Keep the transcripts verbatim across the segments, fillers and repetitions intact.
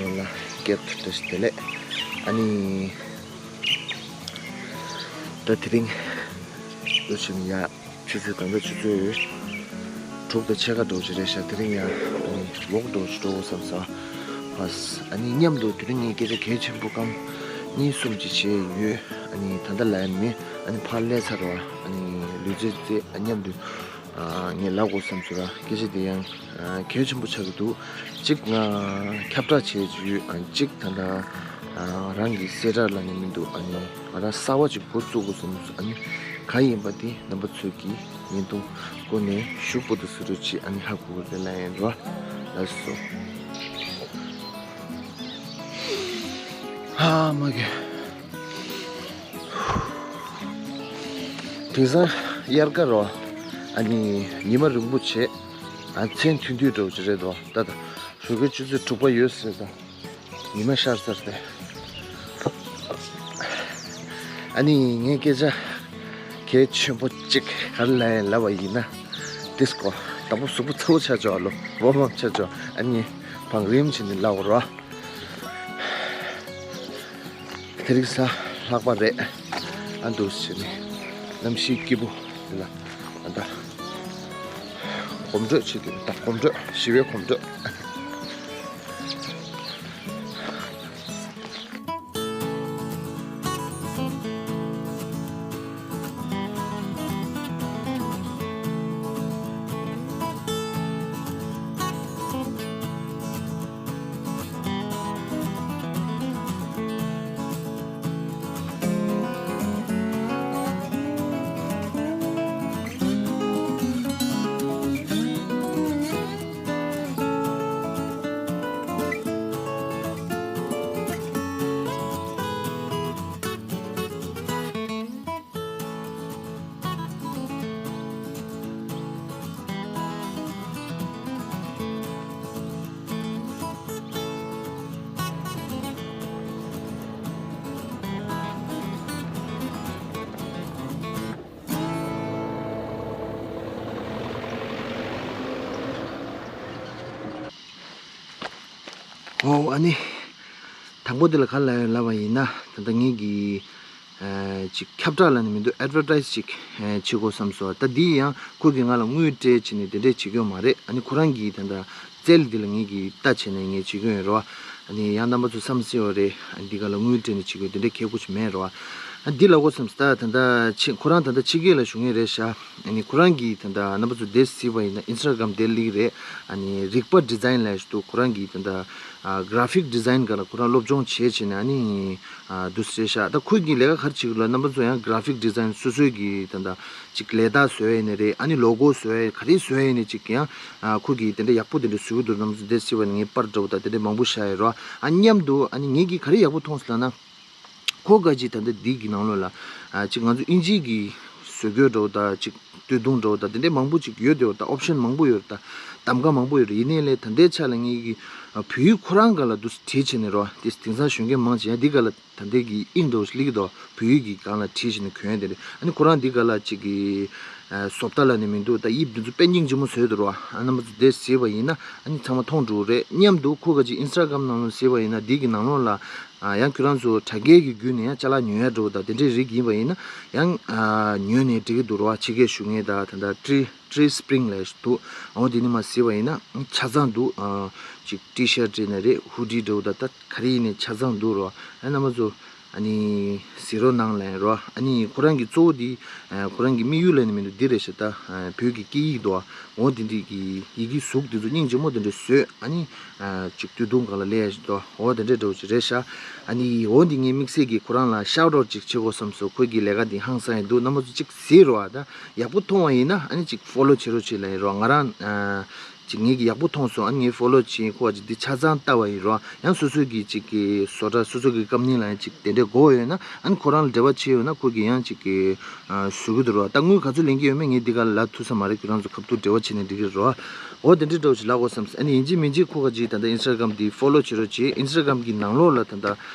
ཡོངས་ལ་སྐྱབས་ཐུགས་བཀྲ་ཤིས་བདེ་ལེགས། ཨ་ནི། ད་དེ་རིང་འདུག་ཕྱིན་ཡ། ཆུ་ཚོད་ད་ལྟ་ཆུ་ཚོད་དྲུག་དང་ཕྱེད་ཀ་འགྲོ་གི་རེད་ཤག་དེ་རིང་ཡ་ཨ་ནི་ཝོག་འགྲོ་གི་འགྲོ་དགོས་བསམ་སོང་། ཨ་ནི་མཉམ་དུ་དེ་རིང་ངས་སྐད་ཆ་གལ་ཆེན་པོ་སྐར་མ་གཉིས་གསུམ་ཅིག་བྱས་ཡོད། ཨ་ནི་ད་ལྟ་ལ་ཡ་མི་ཨ་ནི་ཕར་སླེབས་ཚར་བ། ཨ་ནི་ལུས་རྩལ་རྩེད་མཉམ་དུ་ངས་ལབ་དགོས་བསམ་སོང་ར། སྐད་ཆ་དེ་ཡང་གལ་ཆེན་པོ་ཆགས་ཀྱི་འདུག་གཅིག་ང་ཁྱབ་བསྒྲགས་བྱས་ཀྱི་ཡོད། ཨ་ནི་གཅིག་ད་ལྟ་རང་གི་གསལ་བསྒྲགས་ལབ་ནས་མི་འདུག་ཨ་ནི་ང་རང་གསར་བ་ཅིག་འགོ་བཙུགས་དགོས་བསམ་སོང་། ཨ་ནི་གང་ཡིན་པ་དེ་རྣམ་པ་ཚོས་ཀྱིས་བརྙན་ཐུང་བསྐུར་ནས་ཤུགས་པོ་དེ་བཟོ་རོགས་གྱིས། ཨ་ནི་ཧ་གོ་གི་རེད་ལབ་ཡིན་རོ། ལགས་སོ། ཧ་མ་གི། དེང་སང་དབྱར་ཁ་རོ། ཨ་ནི་ཉི་མ་རིང་པོ་བྱས། ཨ་མཚན་མཐུན་དུས་འགྲོ་གི་རེད་དོ། ད་ད་ཞོགས་ཀའི་ཆུ་ཚོད་དྲུག་པ་ཡོལ་ཟེར་ད། ཉི་མ་ཤར་ཚར་ཏེ། ཨ་ནི་ངས་སྐད་ཆ་གལ་ཆེན་པོ་གཅིག་ག་རེ་ལབ་ཡིན་ལབ་པ་ཡིན་ན། ཏིས་ཀོ། དང་པོ་གཟུགས་པོ་ཚ་བོ་ཆགས་ཆོག་ལོ། ཝོམ་ཨབ་ཆགས་ཆོག་ཨ་ནི་བང་རིམ་བྱས་ནས་ལབ་རོགས། དེ་རིང་གཟའ་ལྷག་པ་རེད། ཨ་འདུག་བྱས་ནས་གནམ་གཤིས་སྐྱིད་པོ་འདི་ལ་ཨ་ད་གོམ་བགྲོད་བྱེད་དུས་ད་གོམ་བགྲོད་ཞི་བའི་གོམ་བགྲོད། ཨོ་ཨ་ནི། དང་པོ་དེ་ལ་ག་ལ་ལབ་པ་ཡིན་ན། ད་ལྟ་ངེད་ཀྱི་ཨ་ཅིག་ཁྱབ་བསྒྲགས་ལབ་ནི་མི་འདུག་ཨེཌ་ཝར་ཊའི་སི་ཅིག་ཨ་བྱེད་དགོས་བསམ་སོང་། ད་འདི་ཡང་ཁོ་གིས་ང་ལ་དངུལ་སྤྲད་བྱས་ནས་དེ་འདྲས་བྱེད་ཀྱི་ཡོད་མ་རེད། ཨ་ནི་ཁོ་རང་གིས་ད་ལྟ་རྩལ་འདི་ལ་ངེད་ཀྱིས་ལྟ་བྱས་ནས་ངས་བྱེད་ཀྱི་ཡོད་རེད་བ། ཨ་ནི་ཡང་རྣམ་པ་ཚོ་བསམ་སྲིད་པ་རེད། ཨ་འདི་ག་ལ་དངུལ་སྤྲད་ནས་བྱེད་ཀྱི་ཡོད་དེ་འདྲས་ཁེ་པོ་ཅིག་མེད་རེད་བ། ཨ་འདི་ལབ་དགོས་བསམ་སོང་། ད་ད་ལྟ་ཕྱི་ཁོ་རང་ད་ལྟ་ཕྱི་རྒྱལ་ལ་བཞུགས་མཁན་རེད་ཤག་ཨ་ནི་ཁོ་རང་གིས་ད་ལྟ་རྣམ་པ་ཚོ་དེ་གཟིགས་པ་ཡིན་ན་ཨིན་སི་ཊ་གྷ་རམ་དེ་ལིག་རེད། ཨ་ནི་རིག་པ་ཌི་ཛའིན་ལབ་ཞིག་འདུག་ཁོ་རང་གིས་ད་ལྟ་གྷ་ར་ཕིག་ཌི་ཛའིན་སྒང་ལ་ཁོ་རང་སློབ་སྦྱོང་བྱས་བྱས་ནས་ཨ་ནི་འདུག་སེ་ཤག་ད་ཁོས་ཀྱི་ལས་ཀ་ག་རེ་བྱེད་ཀྱི་ལ་རྣམ་པ་ཚོ་ཡང་གྷ་ར་ཕིག་ཌི་ཛའིན་སོ་སོའི་གི་ད་ལྟ་ཅིག་ལས་རྟགས་བཟོ་ཡ་ཡིན་ནའི་རེད། ཨ་ནི་ལོ་གོ་བཟོ་ཡ་ག་རེ་བཟོ་ཡ་ཡིན་ནའི་ཅིག་ཡང་ཁོས་ཀྱིས་དེ་འདྲ་ཡག་པོ་དེ་འདྲ་བཟོ་གི་འདུག་རྣམ་པ་ཚོ་དེ་གཟིགས་པ་ཡིན་ན་ངའི་པར་འདྲ་བོ་དང་དེ་འདྲ་མང་པོ་བཞག་ཡོད་རེད་བ། ཨ་མཉམ་དུ་ཨ་ནི་ངེད་ཀྱིས་ག་རེ་ཡག་པོ་མཐོང་སོང་ལབ་ན། ཁོ་ག་ཅིག་ད་ལྟ་འདི་གི་ནང་ལོགས་ལ་ཨ་ཅིག་ང་ཚོ་དབྱིན་ཇིའི་གི་བཟོ་བཀོད་འདྲ་བོ་དང་ཅིག་སྟོད་ཐུང་འདྲ་བོ་དང་དེ་འདྲའི་མང་པོ་ཅིག་ཡོད་དེ་བ་དང་ཨོབ་ཤན་མང་པོ་ཡོད་རེད། ད་གདམ་ག་མང་པོ་ཡོད་རེད། ཡིན་ནའི་ལས་ད་ལྟའི་ཆ་ལ་ངེད་ཀྱི་ཨ་བོད་ཡིག་ཁོ་རང་སྒང་ལ་འདུག་སེ་བྲིས་བྱས་ནས་རོ། དེ་དེང་སང་གཞོན་སྐྱེས་མང་ཆེ་ཡང་འདི་སྒང་ལ་ད་ལྟའི་གི་ཨིང་འདྲ་བོ་ཞིག་སླེབས་ཀྱི་འདུག་བོད་ཡིག་གི་སྒང་ལ་བྲིས་བྱས་ནས་གོན་ཡ་དེ་རེད། ཨ་ནི་ཁོ་རང་འདི་སྒང་ལ་ཅིག་གི་ཨ་བཟོ་ལྟ་ལབ་ནས་མི་འདུག་ད་དབྱིབས་འདི་ཚོ་དཔེ་སྙིང་རྗེ་མོ་བཟོས་འདུག་རོ། ཨ་རྣམ་པ་ཚོ་དེ་གཟིགས་པ་ཡིན་ན་ཨ་ནི་ཚང་མ་མཐོང་འགྲོ་གི་རེད། མཉམ་དུ་ཁོ་ག་ཅིག་ཨིན་སི་ཊ་གྷ་རམ་ནང་ལ་གཟིགས་པ་ཡིན་ན་འདི་གི་ནང་ལོགས་ལ་ཨ་ཡང་ཁྱོད་རང་ཚོ་དྲ་རྒྱའི་གི་བརྒྱུད་ནས་ཡང་ཅ་ལག་ཉོ་ཡ་འགྲོ་དང་དེ་འདྲའི་རིགས་ཡིན་པ་ཡིན་ན་ཡང་ཨ་ཉོས་ནས་འགྲིག་གི་འདུག་རོ། ཕྱི་རྒྱལ་བཞུགས་མཁན་དང་ད་ལྟ་ཊི་རི་ཊི་རི་སི་པི་རིང་ལབ་ཞིག་འདུག་འོ་དེ་ནི་མ་གཟིགས་པ་ཡིན་ན་ཆ་ཚང་འདུག་ཨ་ཅིག་ཊི་ཤར་ཊི་ཡིན་ན་རེད། ཧུ་ཌི་འདྲ་བོ་དང་ད་ག་རེ་ཡིན་ནའི་ཆ་ཚང་འདུག་རོ། ཨ་རྣམ་པ་ཚོ་ཨ་ནི་གཟིགས་རོགས་གནང་ལབ་ཡིན་རོ། ཨ་ནི་ཁོ་རང་གི་གཙོ་བོ་འདི་ཨ་ཁོ་རང་གི་དམིགས་ཡུལ་ལབ་ནི་མི་འདུག་འདི་རེད་ཤག་ད་ཨ་བོད་ཀྱི་སྐད་ཡིག་འདུག་ཨ། འོ་དེ་འདྲའི་གི་ཡི་གེ་གཟུགས་དེ་ཚོ་སྙིང་རྗེ་མོ་དེ་འདྲ་བཟོས། ཨ་ནི་ཨ་ཅིག་སྟོད་ཐུང་སྒང་ལ་སླེབས་ཡ་ཞིག་འདུག་འོ་དེ་འདྲ་འདྲ་བོ་ཅིག་རེད་ཤག་ཨ་ནི་འོ་འདི་ངས་དམིགས་བསལ་གྱིས་ཁོ་རང་ལ་ཤའོ་ཊི་ཨའུཊ་ཅིག་བྱེད་དགོས་བསམ་སོང་། ཁོས་ཀྱི་ལས་ཀ་འདི་ཧང་སང་ཡ་འདུག་རྣམ་པ་ཚོ་ཅིག་གཟིགས་རོགས་ཨ། ད་ཡག་པོ་མཐོང་བ་ཡིན་ན་ཨ་ནི་ཅིག་ཕོ་ལོ་བྱེད་རོགས་བྱེད་ལབ་ཡིན་རོགས། ང་རང་ཨ་ཅིག་ངེད་ཀྱིས་ཡག་པོ་མཐོང་སོང་ཨ་ནི་ངས་ཕོ་ལོ་བྱེད། ཁོ་ཨ་ཅིག་འདི་ཆ་ཚང་ལྟ་བ་ཡིན་རོགས། ཡང་སོ་སོ་གི་ཅིག་གི་བཟོ་གྲྭ་སོ་སོ་གི་ཀམ་ནི་ལ་ཡང་ཅིག་དེ་འདྲས་དགོས་ཡོད་ན་ཨ་ནི་ཁོ་རང་ལ་འབྲེལ་བ་བྱས་ཡོད་ན་ཁོ་གིས་ཡང་ཅིག་གི་ཨ་བཟོ་གི་འདུག་རོགས། ད་དངུལ་ག་ཚོད་ལེན་གྱི་ཡོད་མེད་ངས་འདི་ག་ལ་ལབ་ཐུབ་ས་མ་རེད། ཁྱོད་རང་ཚོ་ཁ་ཐུག་འབྲེལ་བ་བྱས་ནས་འགྲིག་གི་རོགས། འོ་དེ་འདྲས་འདྲ་བོ་ཞིག་ལབ་དགོས་བསམ། ཨ་ནི་ཡིན་གཅིག་མིན་གཅིག་ཁོ་ག་ཅིག་ད་ལྟ་ཨིན་སི་ཊ་གྷ་རམ་འདི་ཕོ་ལོ་བྱེད་རོགས་བྱེད། ཨིན་སི་ཊ་གྷ་རམ་གི་ནང་ལོགས་ལ་ད་ལྟ་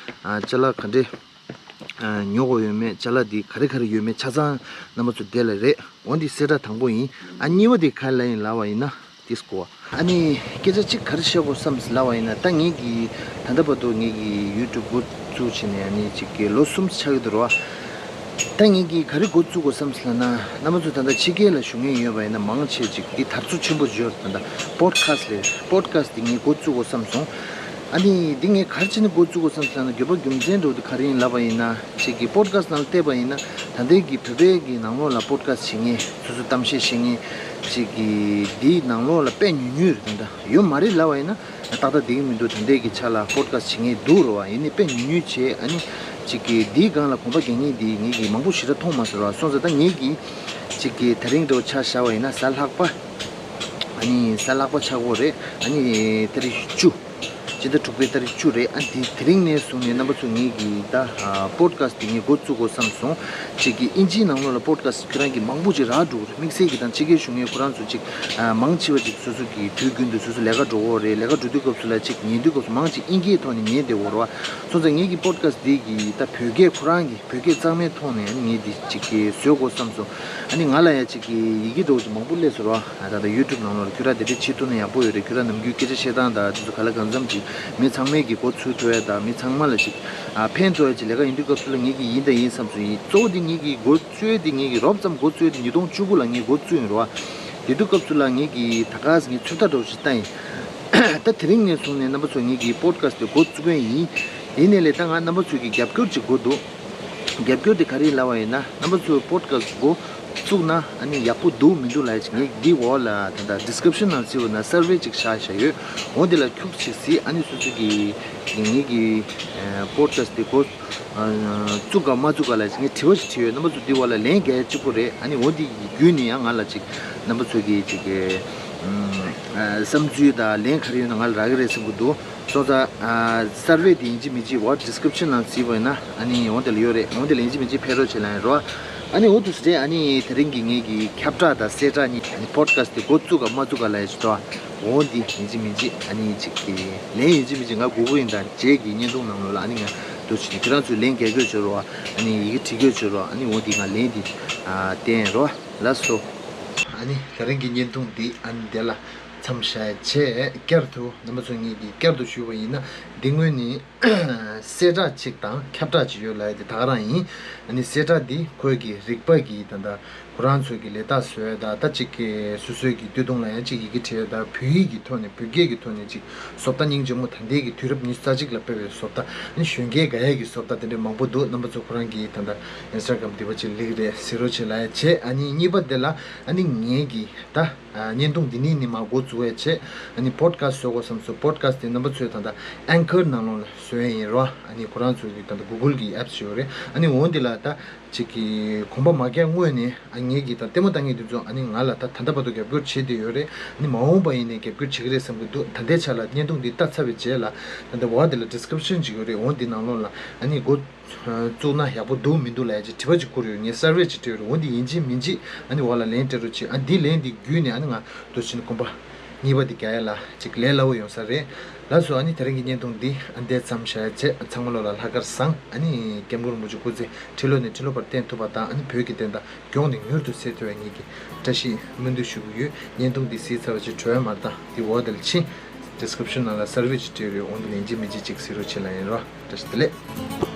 ཨ་ཅ་ལག་ག་འདྲས་ཨ་ཉོ་དགོས་ཡོད་མེད། ཅ་ལག་འདི་ག་རེ་ག་རེ་ཡོད་མེད་ཆ་ཚང་རྣམ་པ་ཚོ་དེ་ལ་རེད། འོ་འདི་གསལ་བསྒྲགས་དང་པོ་ཡིན། ཨ་གཉིས་པ་དེ་ག་ལ་ཡིན་ལབ་པ་ཡིན་ན། ཡིས་གོ། ཨ་ནི་སྐད་ཆ་གཅིག་ག་རེ་བཤད་དགོས་བསམ་ལབ་པ་ཡིན་ན། ད་ངེད་ཀྱིས་ད་ལྟ་བར་དུ་ངེད་ཀྱིས་ཡུ་ཊུབ་འགོ་བཙུགས་བྱས་ནས་ཨ་ནི་ཅིག་གི་ལོ་གསུམ་ཆགས་ཀྱི་འདུག་ར། ད་ངེད་ཀྱིས་ག་རེ་འགོ་བཙུགས་དགོས་བསམ་ལབ་ན། རྣམ་པ་ཚོ་ད་ལྟ་ཕྱི་རྒྱལ་ལ་བཞུགས་མཁན་ཡོད་པ་ཡིན་ན་མང་ཆེ་ཅིག་འདི་དར་ཚུལ་ཆེན་པོ་ཡོད་རེད། ད་ལྟ་པོ་ཌི་ཁ་སི་ཊི་ལས། པོ་ཌི་ཁ་སི་ཊི་འདི་ངས་འགོ་བཙུགས་དགོས་བསམ་སོང་། ཨ་ནི་འདི་ངས་ག་རེ་བྱས་ནས་འགོ་བཙུགས་དགོས་བསམ་ལབ་ན། དགོས་པ་རྒྱུ་མཚན་འདྲ་བོ་དེ་ག་རེ་ཡིན་ལབ་པ་ཡིན་ན། ཅིག་གི་པོ་ཌི་ཁ་སི་ཊི་ནང་བལྟས་པ་ཡིན་ན། ད་ལྟའི་གི་བོད་པའི་གི་ནང་ལོགས་ལ་པོ་ཌི་ཁ་སི་ཊི་བྱེད་མཁན། སོ་སོ་གཏམ་བཤད་བཤད་མཁན་ཅིག་གི་འདིའི་ནང་ལོགས་ལ་དཔེ་ཉུང་ཉུང་རེད། ད་ལྟ་ཡོད་མ་རེད་ལབ་པ་ཡིན་ན་ཏག་ཏག་བསྡད་ཀྱི་མི་འདུག། ད་ལྟའི་གི་ཆ་ལ་པོ་ཌི་ཁ་སི་ཊི་བྱེད་མཁན་འདུག་རེད་བ། ཡིན་ནའི་དཔེ་ཉུང་ཉུང་བྱས། ཨ་ནི་ཅིག་གི་འདིའི་སྒང་ལ་གོམ་པ་རྒྱག་མཁན་འདི་ངེད་ཀྱིས་མང་པོ་ཞེ་དྲག་མཐོང་མ་སོང་རེད་བ། སོང་ཙང་ད་ངེད་ཀྱིས་ཅིག་གི་དེ་རིང་འདྲ་བོ་ཆ་བཞག་པ་ཡིན་ན་གཟའ་ལྷག་པ། ཨ་ནི་གཟའ་ལྷག་པ་ཆགས་ཀྱི་ཡོད་རེད། ཨ་ནི་ཏ་རིག་བཅུ། སྤྱི་ཟླ་དྲུག་པའི་ཏ་རིག་བཅུ་རེད། ཨ་དེ་དེ་རིང་ནས་བཟུང་ནས་རྣམ་པ་ཚོ་ངེད་ཀྱིས་ད་ཨ་པོ་ཌི་ཁ་སི་ཊི་དེ་ངས་འགོ་བཙུགས་དགོས་བསམ་སོང་། ཅིག་གི་ཨིན་ཇིའི་ནང་ལོགས་ལ་པོ་ཌི་ཁ་སི་ཊི་ཁྱོད་རང་གིས་མང་པོ་ཅིག་རག་འགྲོ་གི་རེད། དམིགས་བསལ་གྱི་ད་ཕྱི་རྒྱལ་བཞུགས་མཁན་ཁོ་རང་ཚོ་ཅིག་ཨ་མང་ཆེ་བ་ཅིག་སོ་སོ་གི་དུས་རྒྱུན་དུ་སོ་སོ་ལས་ཀ་འགྲོ་གི་ཡོད་རེད། ལས་ཀ་འགྲོ་དུས་སྐབས་སུ་ལ་ཅིག་ཉན་དུས་སྐབས་སུ་མང་ཆེ་ཨིན་སྐད་ཐོག་ནས་ཉན་བསྡད་ཡོད་རེད་བ། སོང་ཙང་ངེད་ཀྱི་པོ་ཌི་ཁ་སི་ཊི་འདི་གི་ད་བོད་སྐད་ཁོ་རང་གི་བོད་སྐད་གཙང་མའི་ཐོག་ནས་ངས་འདི་ཅིག་གི་བཟོ་དགོས་བསམ་སོང་། ཨ་ནི་ང་ལ་ཡང་ཅིག་གི་ཡི་གེ་འདྲ་བོ་ཅིག་མང་པོ་སླེབས་སོང་ར། ད་ལྟ་ཡུ་ཊུབ་ནང་ལོགས་ལ་ཁྱོད་རང་དེ་འདྲ་བྱེད་ཐུབ་ན་ཡག་པོ་ཡོད་རེད། ཁྱོད་རང་ནམ་རྒྱུན་སྐད་ཆ་བཤད་སྟངས་དང་དེ་ཚོ་ག་ལ་གང་འཚམ་ཅིག་མི་ཚང་མས་ཀྱི་མགོ་ཚོས་ཐུབ་ཡ་དང་། མི་ཚང་མ་ལ་ཅིག་ཨ་ཕན་ཐོགས་ཡ་ཅིག་ལས་ཀ་ཡིན་དུས་སྐབས་སུ་ལ་ངེད་ཀྱི་ཡིན་དང་ཡིན་བསམ་སོང་། ཡིན་གཙོ་བོ་དེ་ངེད་ཀྱི་འགོ་བཙུགས་དེ་ངེད་ཀྱི་རོབ་ཙམ་འགོ་བཙུགས་དེ་ཉིས་སྟོང་བཅུ་དགུ་ལ་ངས་འགོ་བཙུགས་ཡིན་ར། དེ་དུས་སྐབས་སུ་ལ་ངེད་ཀྱི་ད་ག་སེ་ངས་ཚོད་ལྟ་འདྲ་བོ་ཞིག་བཏང་ཡིན། ད་དེ་རིང་ནས་བཟུང་ནས་རྣམ་པ་ཚོ་ངེད་ཀྱི་པོ་ཌི་ཁ་སི་ཊི་དེ་འགོ་བཙུགས་མཁན་ཡིན། ཡིན་ནའི་ལས་ད་ང་རྣམ་པ་ཚོའི་གི་རྒྱབ་སྐྱོར་ཅིག་དགོས་འདུག། རྒྱབ་སྐྱོར་དེ་ག་རེ་ལབ་པ་ཡིན་ན། རྣམ་པ་ཚོས་པོ་ཌི་ཁ་སི་ཊི་འགོ་བཙུགས་ན་ཨ་ནི་ཡག་པོ་འདུག་མི་འདུག་ལབ་ཡ་ཅིག་ངས་འདི་འོག་ལ་ད་ལྟ་ཌི་སི་ཀི་རིབ་ཤན་ནང་བརྩིས་པ་ན་སར་ཝེ་ཅིག་བཞག་བཞག་ཡོད། འོ་འདི་ལ་ཁྱུག་ཅིག་གཟིགས། ཨ་ནི་སོ་སོ་གི་ངེད་ཀྱི་པོ་ཌི་ཁ་སི་ཊི་འགོ་བཙུགས་ག་མ་བཙུགས་ག་ལབ་ཅིག་ངས་དྲི་བ་ཞིག་དྲིས་ཡོད། རྣམ་པ་ཚོ་འདི་འོག་ལ་ལན་རྒྱག་ཡ་གཅིག་པོ་རེད། ཨ་ནི་འོ་འདི་བརྒྱུད་ནས་ཡང་ང་ལ་ཅིག་རྣམ་པ་ཚོ་གི་ཅིག་གི་བསམ་ཚུལ་དང་ལན་ག་རེ་ཡོད་ན་ང་ལ་རག་གི་རེད་བསམ་གྱི་འདུག། སོང་ཙང་ཨ་སར་ཝེ་དེ་ཡིན་གཅིག་མིན་གཅིག་འོག་ཌི་སི་ཀི་རིབ་ཤན་ནང་བརྩིས་པ་ཡིན་ན་ཨ་ནི་འོ་དེ་ལ་ཡོད་རེད། འོ་དེ་ལ་ཡིན་གཅིག་མིན་གཅིག་ཕེབས་རོགས་བྱེད་ལབ་ཡིན་རོ། ཨ་ནི་འོ་དུ་སི་རེད། ཨ་ནི་དེ་རིང་གི་ངེད་ཀྱི་ཁྱབ་བསྒྲགས་དང་གསལ་བསྒྲགས་གཉིས། ཨ་ནི་པོ་ཌི་ཁ་སི་ཊི་དེ་འགོ་བཙུགས་ག་མ་བཙུགས་ག་ལབ་ཡ་ཞིག་འདུག། འོ་འདི་ཡིན་གཅིག་མིན་གཅིག་ཨ་ནི་ཅིག་གི་ལན་ཡིན་གཅིག་མིན་གཅིག་ང་དགོས་ཀྱི་ཡིན། ད་རྗེས་ཀྱི་བརྙན་ཐུང་ནང་ལོགས་ལ་ཨ་ནི་ང་དུ་ཕྱིན་ཁྱེད་རང་ཚོས་ལན་རྒྱག་དགོས་བྱོས་རོ། ཨ་ནི་ཡི་གེ་བྲིས་དགོས་བྱོས་རོ། ཨ་ནི་འོ་འདི་ང་ལན་འདི་ཨ་བསྟན་རོ། ལགས་སོ། ཨ་ནི་དེ་རིང་གི་བརྙན་ཐུང་འདི་ཨ་ནི་འདི་ལ་མཚམས་བཞག་བྱས། བསྐྱར་དུ་རྣམ་པ་ཚོ་ངེད་ཀྱིས་བསྐྱར་དུ་ཞུས་པ་ཡིན་ན། འདི་སྔོན་ནས་གསལ་བསྒྲགས་གཅིག་དང་ཁྱབ་བསྒྲགས་གཅིག་ཡོད་ལབ་ཡ་དེ་ད་ག་རང་ཡིན། ཨ་ནི་གསལ་བསྒྲགས་འདི་ཁོས་ཀྱི་རིག་པ་གི་ད་ལྟ་ཁོ་རང་ཚོས་ཀྱི་ལས་རྟགས་བཟོ་ཡ་ད་ད་ཅིག་གི་སོ་སོའི་གི་སྟོད་ཐུང་ལ་ཡང་ཅིག་ཡི་གེ་བྲིས་ཡ་ད་བོད་ཡིག་གི་ཐོག་ནས་བོད་སྐད་ཀྱི་ཐོག་ནས་ཅིག་བཟོ་ལྟ་སྙིང་རྗེ་མོ་ད་ལྟའི་གི་དུས་རབས་ཉི་ཤུ་རྩ་གཅིག་ལ་སྤེལ་བའི་བཟོ་ལྟ། ཨ་ནི་གཞོན་སྐྱེས་དགའ་ཡ་གི་བཟོ་ལྟ་དེ་འདྲའི་མང་པོ་འདུག། རྣམ་པ་ཚོ་ཁོ་རང་གི་ད་ལྟ་ཨིན་སི་ཊ་གྷ་རམ་འདི་པ་ཅིག་ལིག་རེད་གཟིགས་རོགས་བྱེད་ལབ་ཡ་བྱས། ཨ་ནི་གཉིས་པ་དེ་ལ་ཨ་ནི་ངེད་ཀྱི་ད་ཨ་བརྙན་ཐུང་འདི་ནས་ནི་མར་འགོ་བཙུགས་ཡ་བྱས། ཨ་ནི་པོ་ཌི་ཁ་སི་ཊི་བཟོ་དགོས་བསམ་སོང་། པོ་ཌི་ཁ་སི་ཊི་དེ་རྣམ་པ་ཚོས་ད་ལྟ་ཨེང་ཀར་ནང་ལོགས་ལ་བཟོ་ཡ་ཡིན་རོ། ཨ་ནི་ཁོ་རང་ཚོ་གི་ད་ལྟ་གུ་གུལ་གི་ཨེབ་སི་ཡོད་རེད། ཨ་ནི་འོ་འདི་ལ་ད་ཅིག་གི་གོམ་པ་མ་རྒྱག་སྔོན་ནས་ཨ་ངེད་ཀྱི་ད་ལྟད་མོ་ལྟ་མཁན་དེ་ཚོ་ཨ་ནི་ང་ལ་ད་ད་ལྟ་བར་དུ་རྒྱབ་སྐྱོར་བྱེད་བསྡད་ཡོད་རེད། ཨ་ནི་མ་འོངས་པ་ཡིན་ནའི་རྒྱབ་སྐྱོར་བྱེད་ཀྱི་རེད་བསམ་གྱི་འདུག། ད་ལྟའི་ཆ་ལ་བརྙན་ཐུང་འདི་ལྟ་ཚར་བའི་རྗེས་ལ་ད་ལྟ་འོག་དེ་ལ་ཌི་སི་ཀི་རིབ་ཤན་ཅིག་ཡོད་རེད། འོ་འདི་ནང་ལོགས་ལ་ཨ་ནི་འགོ་བཙུགས་ན་ཡག་པོ་འདུག་མི་འདུག་ལབ་ཡ་ཅིག་དྲི་བ་ཅིག་བསྐུར་ཡོད། ངས་སར་ཝེ་ཅིག་སྤྲད་ཡོད་རེད། འོ་འདི་ཡིན་གཅིག་མིན་གཅིག་ཨ་ནི་འོག་ལ་ལན་སྤྲད་རོགས་བྱེད། ཨ་འདི་ལན་འདི་བརྒྱུད་ནས་ཨ་ནི་ང་འདུག་ཕྱིན་གོམ་པ་གཉིས་པ་འདི་རྒྱག་ཡ་ལ་ཅིག་ལས་སླ་བོ་ཡོང་ས་རེད། ལགས་སོ། ཨ་ནི་དེ་རིང་གི་བརྙན་ཐུང་འདི་ཨ་འདི་མཚམས་བཞག་ཡ་བྱས། ཚང་མ་ལོ་ལ་ལྷག་དཀར་བཟང་། ཨ་ནི་སྐྱབས་མགོན་རིན་པོ་ཆེ་སྐུ་ཚེ་ཁྲི་ལོ་ནས་ཁྲི་ལོ་བར་བརྟན་ཐུབ་པ་དང་། ཨ་ནི་བོད་ཀྱི་བསྟན་སྟངས་མགྱོགས་ནས་མྱུར་དུ་སེལ་ཐུབ་པའི་ངེད་ཀྱི་བཀྲ་ཤིས་སྨོན་འདུན་ཞུ་གི་ཡོད། བརྙན་ཐུང་འདི་གཟིགས་ཚར་བ་ཅིག་བྲོས་མ་བཏང་། འདི་འོག་དེ་ལ་ཕྱིན། ཌི་སི་ཀི་རིབ་ཤན་ནང་ལ་སར་ཝེ་ཅིག་སྤྲད་ཡོད་རེད། འོ་འདི་ལན་གཅིག་མིན་གཅིག་ཅིག་གཟིགས་རོགས་བྱེད་ལབ་ཡིན་རོ། བཀྲ་ཤིས་བདེ་ལེགས།